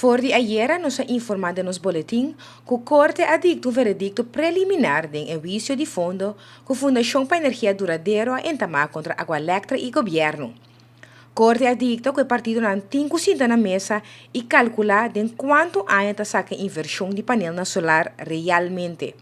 For di ayera nos a informa den nos boletin cu Corte a dicta un veredicto preliminar den e huicio di fondo cu Fundacion pa Energia Duradero a entama contra Aqualectra y Gobierno. Corte a dicta cu e partidonan tin cu sinta na mesa y calcula den cuanto aña ta saca e inversion di panelnan solar realmente.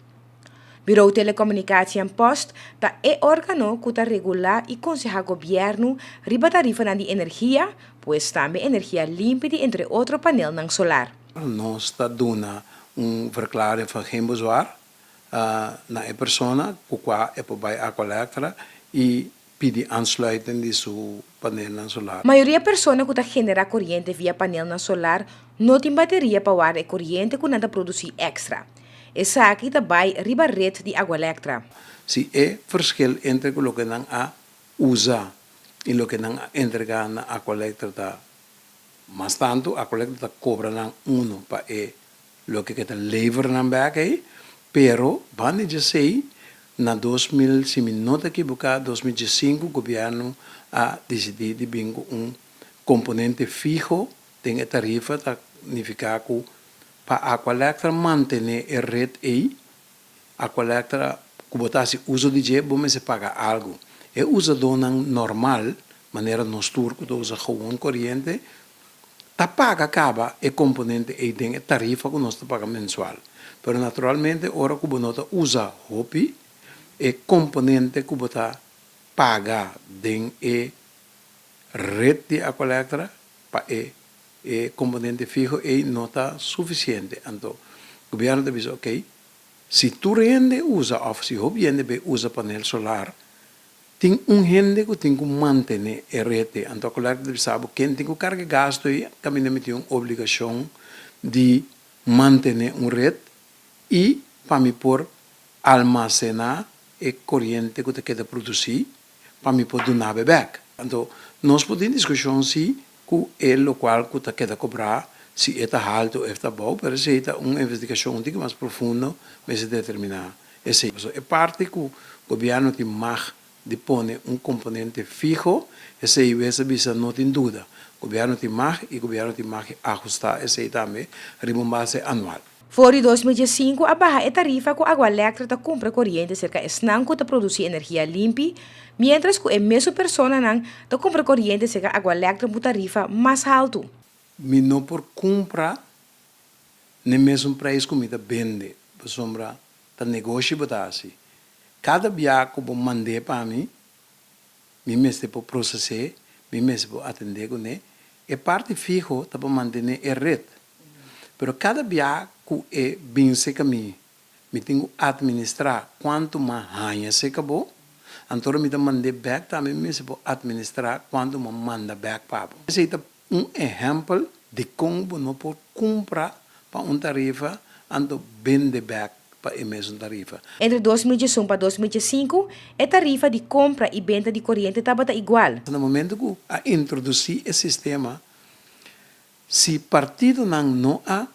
Bureau Telecommunicatie en Post ta e organo ku ta regulá i konsehá gobièrnu riba tarifanan di energia, pues tambe energia limpi di entre otro panelnan solar. Nos ta duna un verklaring van geen bezwaar na e persona ku kua e por bai Aqualectra i pidi aansluiting di su panelnan solar. Mayoria persona ku ta generá koriente via panelnan solar no tin bateria pa warda e koriente ku nan ta produsí èkstra. Esaki ta bai riba ret di Aqualectra. Si e verschil entre ku loke nan a usa i loke nan a entregá na Aqualectra ta mas tantu, Aqualectra ta kobra nan unu pa e loke ke ta lever nan bèk ei, pero banda di esei na 2000, si mi no ta ekiboká, 2015 gobièrnu a disidí di bin ku un komponente fiho den e tarifa, ta nifiká ku Pa Aqualectra mantené e ret ei, Aqualectra ku bo ta hasi uso di dje, bo mester paga algu. E usadónan normal, manera nos tur ku ta usa gewoon koriente, ta paga kaba e komponente ei den e tarifa ku nos ta paga mensual. Pero naturalmente ora ku bo no ta usa hopi, e komponente ku bo ta paga den e ret di Aqualectra pa e E komponente fiho ei no ta sufisiente. Anto gobièrnu ta bisa, okey, si tur hende usa òf si hopi hende bay usa panel solar, tin un hende ku tin ku mantené e ret ei. Anto Aqualectra ta bisa bo ken tin ku karga e gastu ei, kaminda mi tin un obligashon di mantené un ret i pa mi por almasená e koriente ku ta keda produsí pa mi por duna bo bèk. Anto nos por tin diskushon si ku e lokual ku ta keda kobrá, si e ta haltu of ta abou, pero esei ta un investigashon un tiki mas profundo mester determiná esei. Pasobra e parti ku gobièrnu tin mag di pone un komponente fiho, esei wes a bisa no tin duda. Gobièrnu tin mag i gobièrnu tin mag di ahustá esei tambe riba un base anual. For di 2015 a baha e tarifa ku Aqualectra ta kumpra koriente serka esnan ku ta produsí energia limpi, miéntras ku e mesun personanan ta kumpra koriente serka Aqualectra ku tarifa mas haltu. Mi no por kumpra n'e mesun preis ku mi ta bende, pasobra ta negoshi bo ta hasi. Kada bia ku bo mand'é pa mi, mi mester por proses'é, mi mester por atendé kuné. E parti fiho ta pa mantené e ret. Pero kada bia ku e bin seka mi, mi tin ku atministrá kuantu m'a haña seka bo, anto ora mi ta mand'é bèk tambe mi mester por atministrá kuantu m'a manda bèk pa bo. Esei ta un ehèmpel di kon bo no por kumpra pa un tarifa anto bende bèk pa e mesun tarifa. Entre 2011 pa 2015, e tarifa di kompra i benta di koriente tabata igual. Na momento ku a introdusí e sistema, Si partidonan no a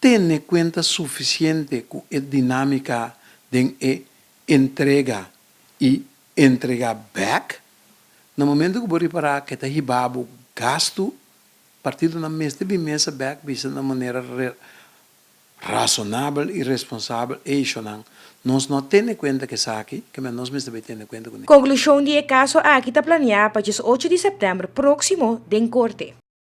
tene kuenta sufisiente ku e dinámika den e entrega i entregá bèk, na momento ku bo ripará ke ta hiba bo gastu, partidonan mester bin mesa bèk bisa na manera Rasonabel i responsabel eishonan. Nos no a tene kuenta ku esaki, keme nos mester bai tene kuenta kuné. Konklushon di e kaso aki ta planeá pa 18 di sèptèmber próksimo den korte.